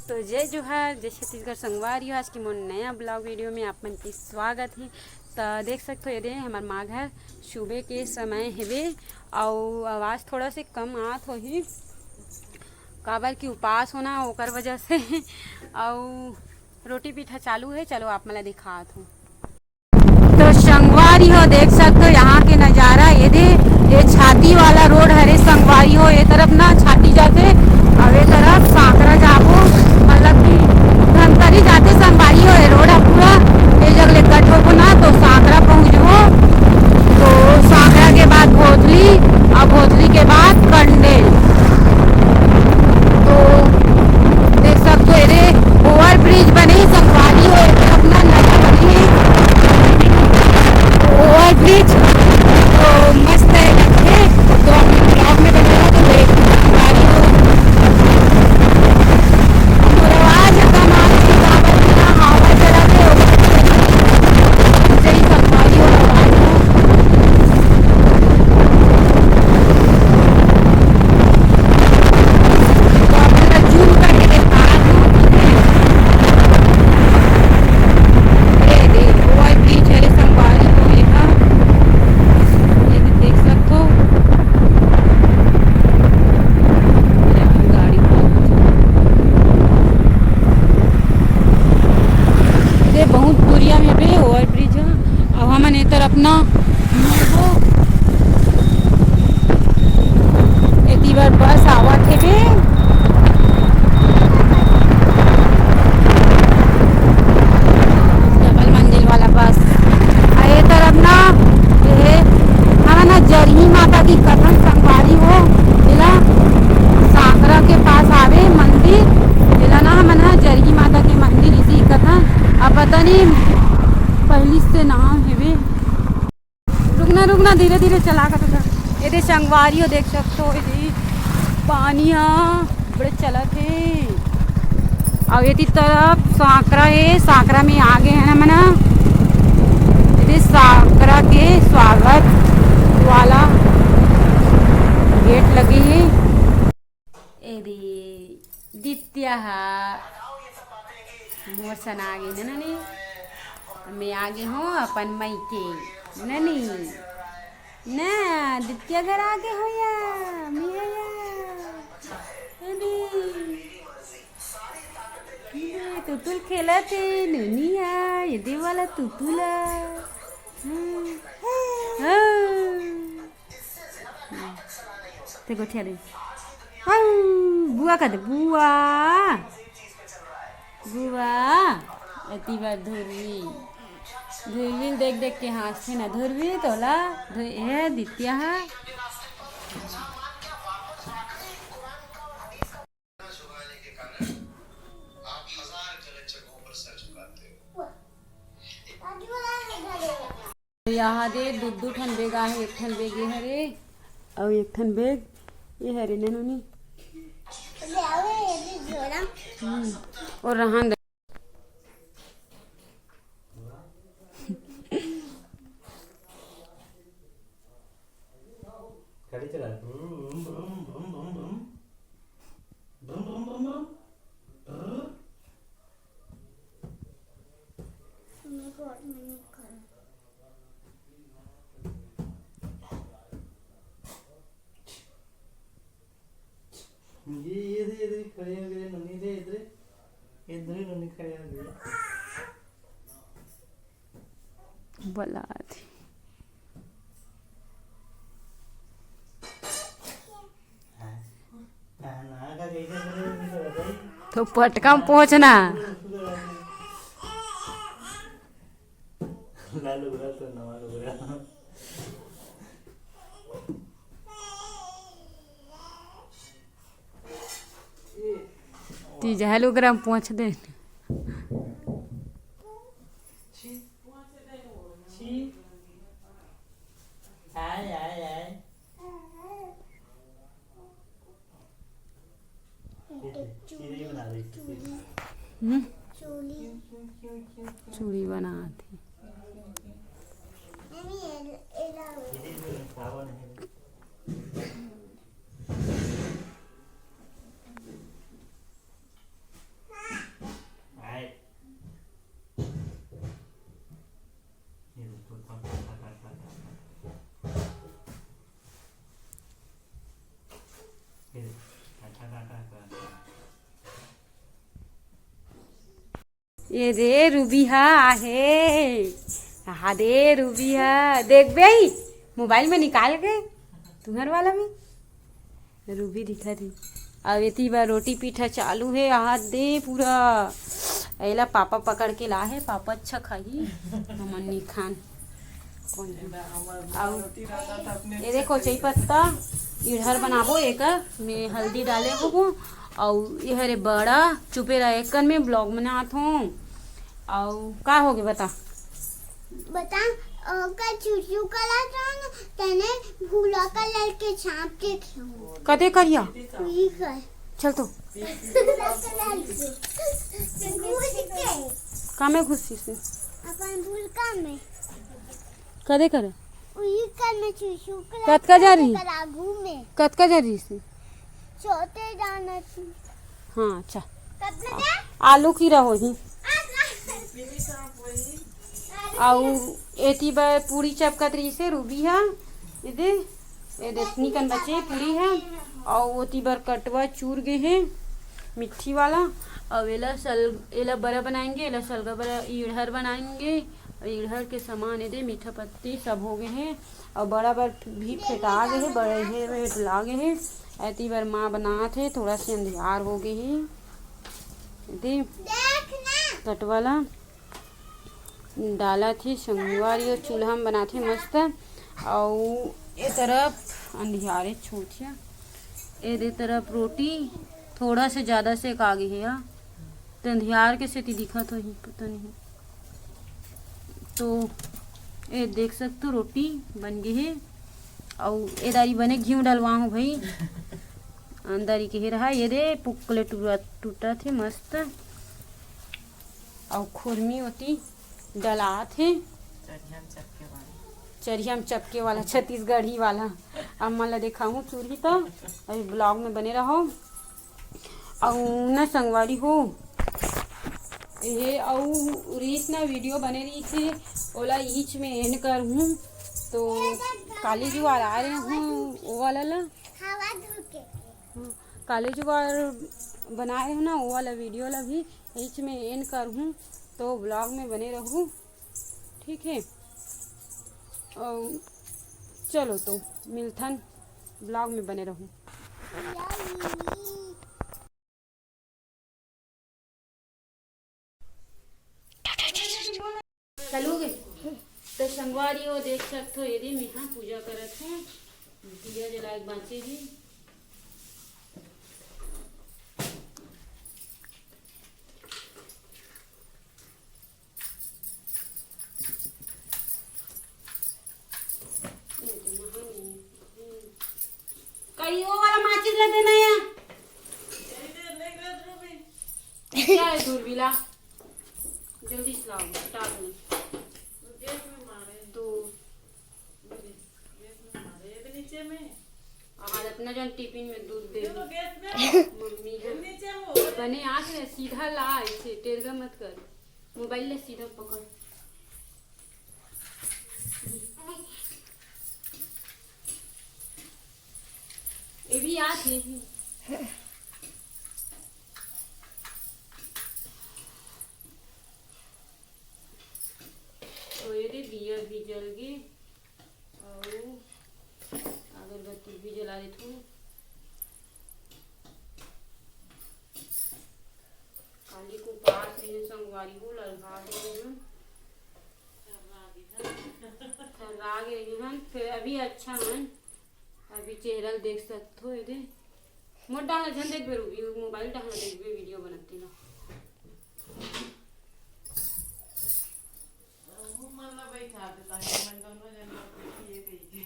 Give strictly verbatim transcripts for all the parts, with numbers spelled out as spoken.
तो जय जोहार, जय छत्तीसगढ़ संगवारी हो। आज के मोर नया ब्लॉग वीडियो में आप मन के स्वागत हे। तो देख सकते हो, ये दे हमार माँ घर सुबह के समय हेवे, अउ आवाज़ थोड़ा से कम आत होही, काबर कि उपास होना ओकर वजह से। अउ रोटी पीठा चालू है, चलो आप मन ला दिखात हूँ। तो संगवारी हो, देख सकते हो यहाँ के नजारा। ये दे, ये छाती वाला रोड हरे संगवारी हो। ये तरफ ना छाती जाथे, अउ ये तरफ सांकरा जाबो, मतलब कि धमतरी जाथे संगवारी हो। ये रोड ह पूरा, ये जग ले कटबो ना तो सांकरा पहुँचबो। तो सांकरा के बाद भोथली, अउ भोथली के बाद कंडेल। तो देख सकते हो, ये दे ओवर ब्रिज बने संगवारी हो, ये तरफ ना नया बने ओवर ब्रिज, तो मस्त है लगथे। तो हम ब्लॉग में बने रहो तो देख संगवारी हो। मोर आवाज कम आथे, काबर कि ना हवा चलत हे, ओकर वजह से संगवारी हो आवाज हो। तो आप जरा जूम करके देखा दो। ये देखो, भाई, पीछे संगवारी हो, ये था। ये भी देख सकते हो। ये गाड़ी बहुत ये बहुत दूरिया में बे ओवर ब्रिज ह। अब हमन एतर अपना एती बर बस आवत हे बे, डबल मंजिल वाला बस। आ ए तरफ ना, ये हमन ह जरही माता की कथन संगवारी हो, एला सांकरा के पास आवे मंदिर, एला ना हमन ह जरही माता के मंदिर इसी कथन। अब पता नहीं पहली से नाम हेवे। रुकना, रुकना, धीरे धीरे चला कर उधर। ये दे संगवारी हो, देख सकते हो, ये दे पानी ह बड़े चलत हे। अउ एती तरफ सांकरा हे, सांकरा में आगे हे ना मना। ये दे सांकरा के स्वागत वाला गेट लगे हे। ए दे दित्या हा मोर सन आगे न ननी, मैं आगे हूँ अपन मई के ननी। ना, दित्या घर आगे हो या, मैं या। अरे, ये तुतुल खेलत हे, नोनी हा, ये दे वाला तुतुल हा। हाँ। हाँ। ते गोठिया दे। हाँ, बुआ का दे, बुआ। बुआ, एती बर धुरवी। धुरवी ल देख देख के हाँसथे ना धुरवी, तोला धु-, हे दित्या हा। यहाँ दे दू दू ठन बैग आहे, एक ठन बैग ये हरे, अउ एक ठन बैग ये हरे ननोनी। हम्म, अउ रहन दे। गाड़ी चला। ब्रुम, ब्रुम, ब्रुम, ब्रुम, ब्रुम। ब्रुम, ब्रुम, ब्रुम, ब्रुम। ब्रुम। ये, ये दे, ये दे, खड़े हो गए, नन्ही दे, इधर। इधर ही नन्ही खड़े हो गए। बलात। तो पटका में पहुंचना। लाल उगरा तो नवा उगरा। तीजा लुगरा में पहुंच दे। छी। आय, आय, आय। ये दे, ये दे, ये बना दे। हम्म? चूड़ी बनात हे। ये दे, ये सावन है। ये दे रूबी हा आहे। हा दे रूबी हा, देखबे ही मोबाइल में निकाल के तुम्हर वाला में रूबी दिखत हे। अब एती बर रोटी पीठा चालू हे। हाथ दे पूरा एला पापा पकड़ के ला हे। पापा अच्छा खाही, हमन नी खान। कौन हे? अउ ये देखो, चई पत्ता इधर बनाबो, एकर में हल्दी डाले होबो। अउ ये हरे बड़ा चुपे रहा, एकर में ब्लॉग बनात हों। अउ का होगे बता? बता, ओकर चुचू कला तो न, तने भूरा कलर के छाप के खेलू। कते करिया? ठीक है। चल तो। भूरा कलर के। घुस के। का में घुसिस? अपन भूलका में। कते करे? उही कर में चुचू कला कतका जा रही? कर आगू में। कतका जा रही से? छोटे जाना थी। हाँ, अच्छा। कतना आ-, दे? आलू की रहो ही। आ, आ। अउ एती बर पूरी चपकत रहिसे रूबी हा। ए दे, ए दे, निकन बचे पूरी हा। अउ ओती बर कटवा चूर गे हे, मिट्ठी वाला। अउ एला सल-, एला बरा बनाएंगे, एला सलगा बरा, इड़हर बनाएंगे। अउ इड़हर के सामान ए दे, मीठा पत्ती सब हो गे हे। अउ बड़ा बर भी फेटा गे हे, बड़े हे, हेटला गे हे। एती बर माँ बनात हे, थोड़ा से अंधियार हो गे हे। ए दे, कटवा ला डालत हे संगवारी, अउ चूल्हा में बनात हे मस्त। अउ ए तरफ अंधियारे छोट हे, ए दे तरफ रोटी थोड़ा से ज्यादा सेका गे हे या, त अंधियार के सेती दिखत होही, पता नहीं। तो ए देख सकथो, रोटी बन गे हे। अउ ए दारी बने घीव डलवा हूँ भाई, अंदर ही के रहा। ये दे पुकले टूरा टूटत हे मस्त। अउ खुरमी ओती डलात हे। चरिहा म चपके वाला। चरिहा म चपके वाला, छत्तीसगढ़ी वाला। अब मन ला देखाहूँ चूरही त, अभी ब्लॉग में बने रहो। अउ न संगवारी हो, ये अउ रीस ना वीडियो बने रही थे, ओला इच में एंड कर हूँ। तो काली जुआर आ रहे हूँ, वो वाला ला। हवा धुके। काली जुआर बनाए रहे ना, वो वाला वीडियो ला भी इच में एंड कर हूँ, तो ब्लॉग में बने रहू, ठीक है। अउ चलो तो मिलथन, ब्लॉग में बने रहू। चलो गे। तो संगवारी हो देख सकथो, ये दे मेहा पूजा करत हूँ, दिया जलाए के बांचे ही। कई वो वाला माचिस ला देना या। क्या है दूरबीला? जल्दी से लाओ, हटा दो। तो आज अपना जन टिफिन में दूध दे दी। मम्मी है। बने आके सीधा ला, इसे टेरगा मत कर। मोबाइल ले सीधा पकड़। ये भी आत नहीं। तो ये दे दिया भी जल गए। अउ अगरबत्ती भी जला देथों। काली के उपास रहिन संगवारी हो, ललहा गे रहिन। थर्रा गे रहिन, फिर अभी अच्छा हन। अभी चेहरा ल देख सकथो, ये दे। मोर डाहर झन देखबे रूबी, मोबाइल डाहर देखबे, वीडियो बनत तेला। वो मन ला बैठा दे, ताकि मन दोनों जन ला देखिए कहिके।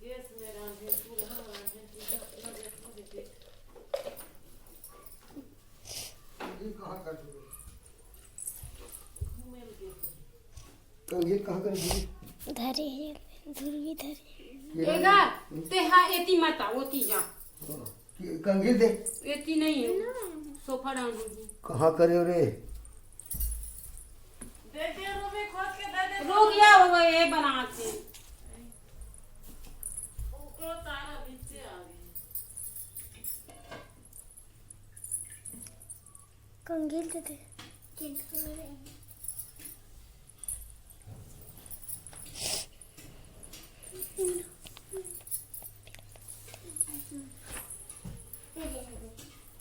गैस में रांधे, चूल्हा में रांधे, चूल्हा अपना देखो, देखो। कंघी कहाँ कर दी? धरे हे, धुरवी धरे हे। एगा, तेहा एती मत आ, ओती जा। हाँ, कि-, कंघी दे। एती नहीं है, सोफा डाल दो। कहाँ करे रे? दे दे रो बे, तो ये बनाते। कंगील दे दे।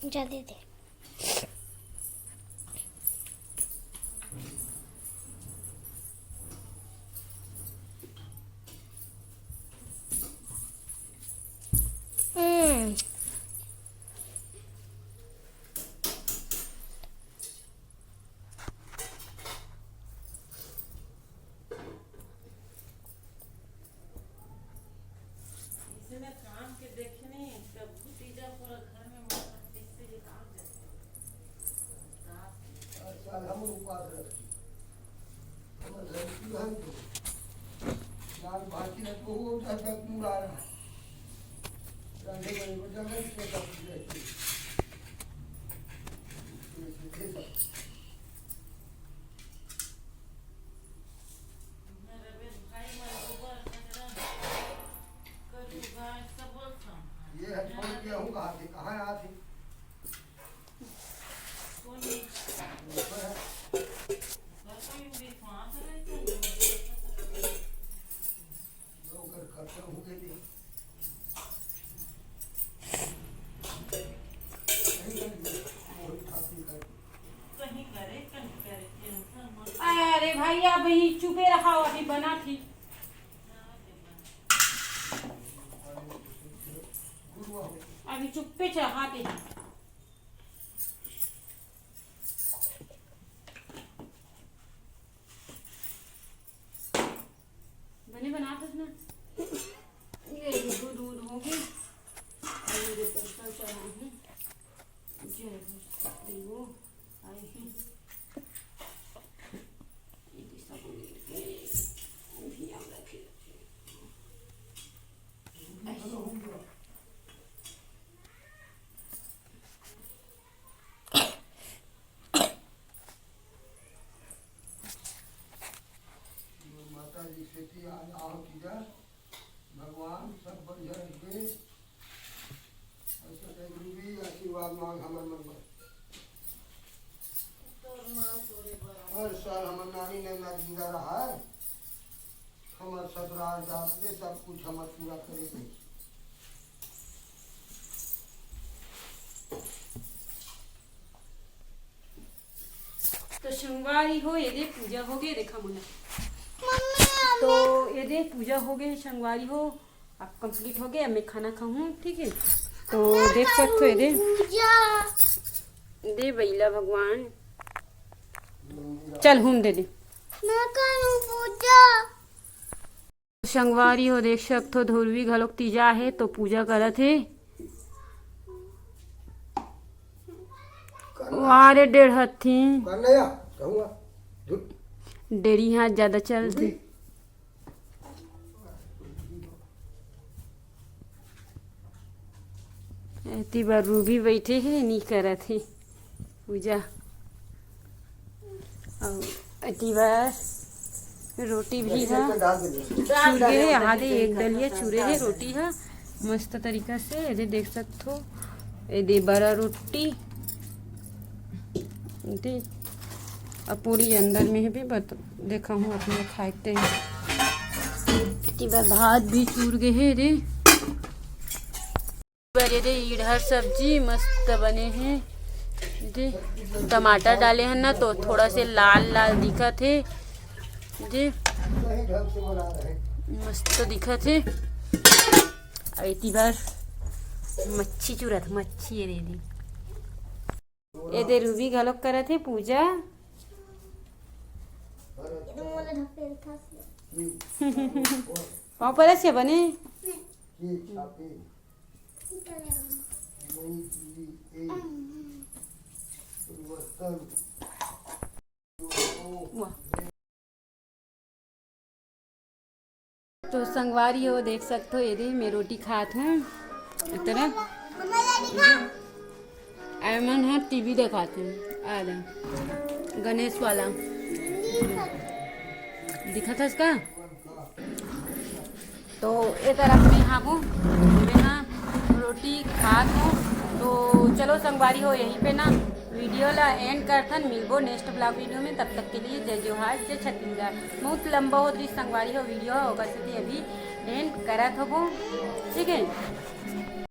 जा दे दे। हम्म। इसने काम के देखे नहीं, कब तीजा पूरा घर में मत रखते, इससे ये काम करते हैं। साल हम उपास रखी। हमर लड़की रहन तो लाल भाती है, तो वो उधर तक मुड़ा रहा। रांधे बड़े को जंगल से सब रहती। ये है, छोड़ के हूँ, कहाँ से, कहाँ आते? अरे भाई, आप वहीं चुपे रहा, अभी बना थी। अभी चुप्पे चढ़ाते हैं। बने बनात हस ना। ये दूध, दूध हो गए। और मेरे पर कल चढ़ा हूँ। जय हो। आई हूँ। ये सब हो गए। अभी हम रखे। माता जी खेती आज आहो तीजा, भगवान सब बढ़िया रखे। ऐसे गुरु जी आशीर्वाद मांग हमर मन में। हर साल हमर नानी नंदा जिंदा रहा है, हमर ससुराल जात ले सब कुछ हमर पूरा करे के। तो संगवारी हो, ये दे पूजा हो गई, देखा मुना। तो ये दे पूजा हो गई संगवारी हो, अब कंप्लीट हो गया, मैं खाना खाऊं, ठीक है। तो देख सकते हो ये दे, पूजा। दे बैला भगवान, चल हूम दे दे। मैं करूं पूजा। संगवारी हो देख सकथो, धुरवी घलोक तीजा हे तो पूजा करत हे। वाह रे डेढ़ हत्थी। डेढ़ी हाथ ज्यादा चलथे। एती बर रूबी बैठे हे, नी करत हे पूजा। अउ एती बर रोटी भी ह चूर गे हे, आदे एक डलिया चूरे हे रोटी ह मस्त तरीका से। एदे देख सकथो, एदे बड़ा रोटी दे, अब पूरी अंदर में भी बत-, देखा हूँ अपने खाए के। एती बर भात भी चूर गे हे रे। बर ये दे इड़हर सब्जी मस्त बने हे। दे टमाटर डाले हन ना तो थोड़ा से लाल लाल दिखत हे। दे मस्त दिखत हे। अउ एती बर मच्छी चुरत, मच्छी ये दे दी। ये दे रूबी घलोक करत हे पूजा। पाँव परस के बने। वाह। तो संगवारी हो देख सकथो, ये दे मैं रोटी खात हूँ। इतना एमन ह टीवी देखात हूँ, आ जा गणेश वाला दिखत हस का? तो ए तरफ में हाबो, मैं हा रोटी खात हूँ। तो चलो संगवारी हो, यहीं पे ना वीडियो ला एंड करथन। मिलबो नेक्स्ट ब्लॉग वीडियो में, तब तक के लिए जय जोहार, जय छत्तीसगढ़। बहुत लंबा होत रही संगवारी हो वीडियो, ओकर सेती अभी एंड करत होबो, ठीक है।